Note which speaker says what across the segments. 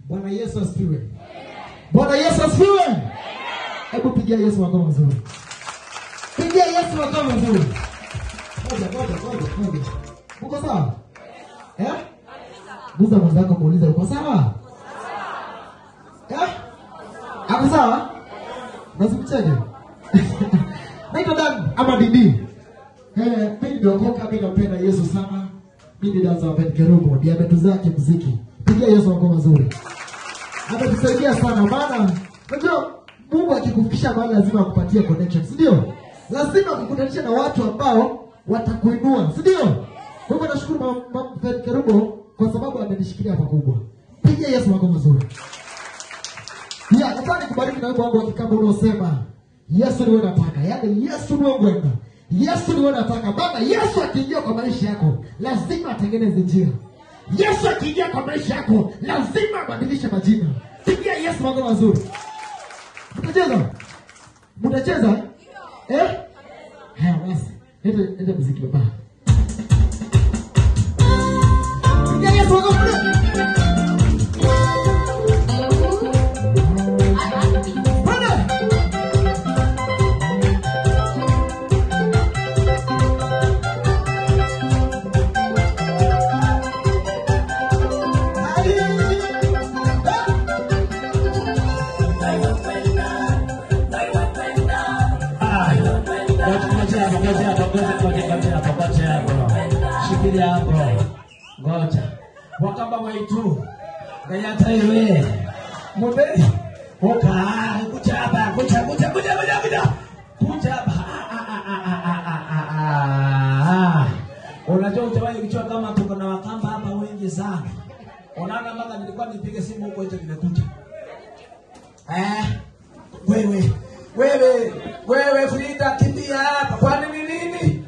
Speaker 1: Bwana Yesu asifiwe. Bwana Yesu asifiwe. Hebu pigia Yesu makofi mazuri. Pigia Yesu makofi mazuri. Ngoja, ngoja, ngoja, ngoja. Uko sawa? Eh? Guza mwenzako muulize uko sawa? Eh? Ako sawa? Nasimcheke. Naitwa Dan ama Didi. Mimi nimeokoka, mimi nampenda Yesu sana. Mimi ni dansa wa Ben Kerubo, ndiye ametuzaa kimuziki. Pigia Yesu makofi mazuri. Ametusaidia sana maana unajua Mungu akikufikisha mahali lazima akupatie connection, si ndio? Lazima kukutanisha na watu ambao watakuinua, si ndio? Kwa hivyo nashukuru Ben Kerubo kwa sababu amenishikilia pakubwa. Pigia Yesu makofi mazuri. Ya, nataka nikubariki na wimbo wangu wa kikamba unaosema Yesu niwe nataka. Yaani Yesu niwe ngwenda. Yesu niwe nataka. Baba, Yesu akiingia kwa maisha yako, lazima atengeneze njia. Yesu akiingia kwa maisha yako, lazima abadilishe majina. Pigia Yesu makofi mazuri. Mtacheza? Mtacheza? Eh? Haya basi. Leta muziki baba. Pigia Yesu makofi mazuri.
Speaker 2: Shikilia hapo. Ngoja. Wakamba wetu. Gayata iwe. Muberi. Oka, kuja hapa, kuja kuja kuja kuja kuja. Kuja hapa. Unajua utawahi kujua kama tuko na Wakamba hapa wengi sana. Unaona mpaka nilikuwa nipige simu huko nje nimekuja. Wewe wewe wewe Frida kimbia hapa. Kwani ni nini?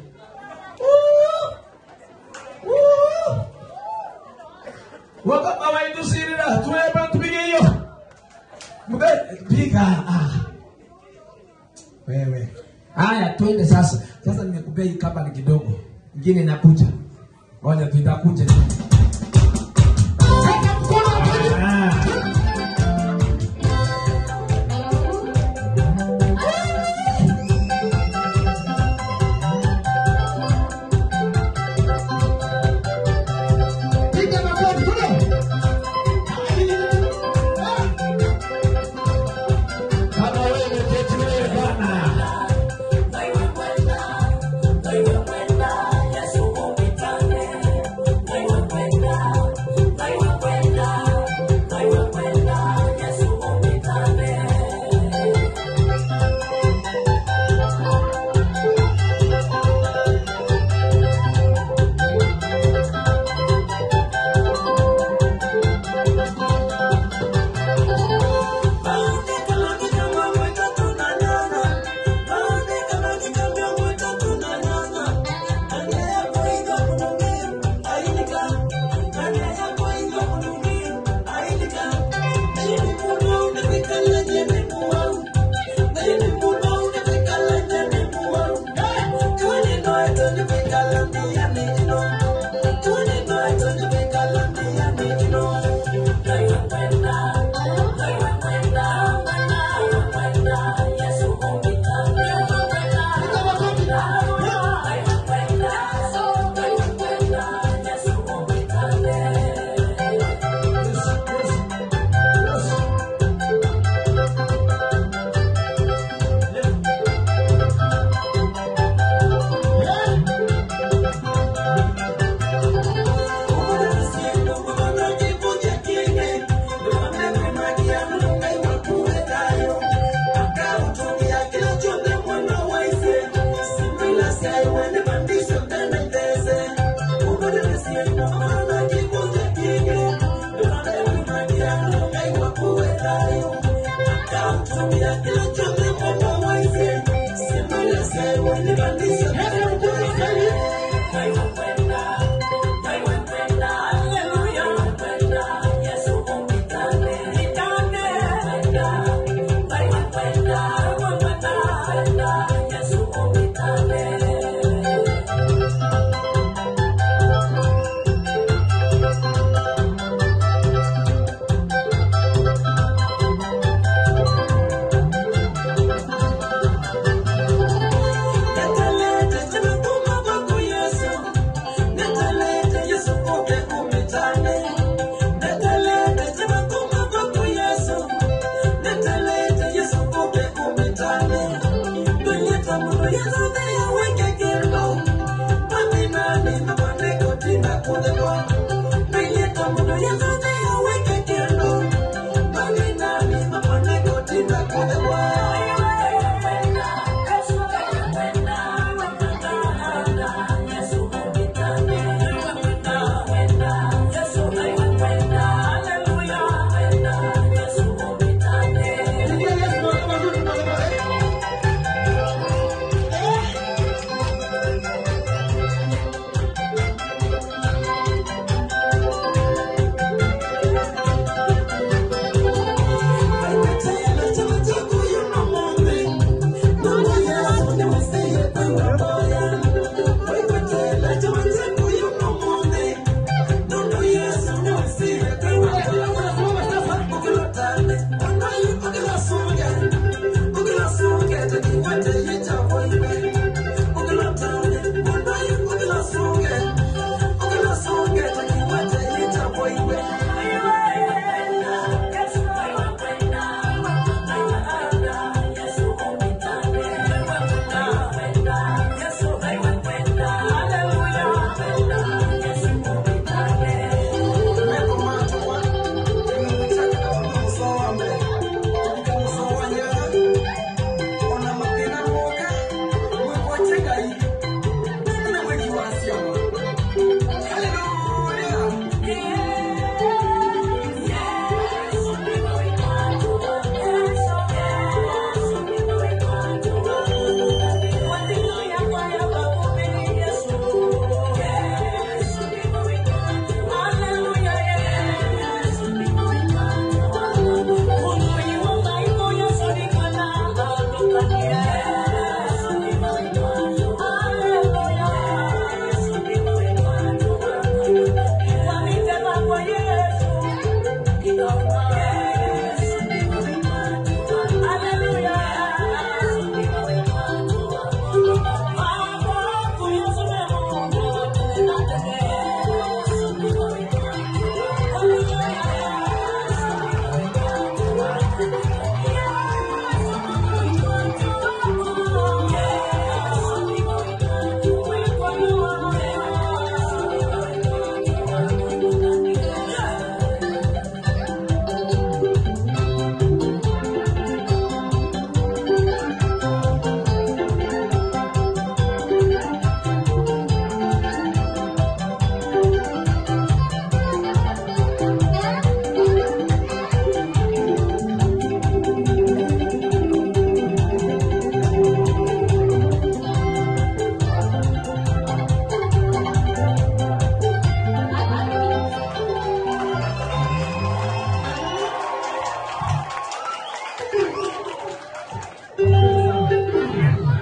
Speaker 2: Wakamba waitusirira tuweba tupige hiyo. Mbe piga. Wewe. Haya twende sasa. Sasa nimekupea hii kamba ni kidogo. Ingine inakuja. Ngoja tutakuja.
Speaker 3: Yesu,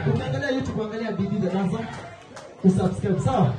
Speaker 1: Ukiangalia YouTube angalia Bidii the Dancer, usubscribe, sawa?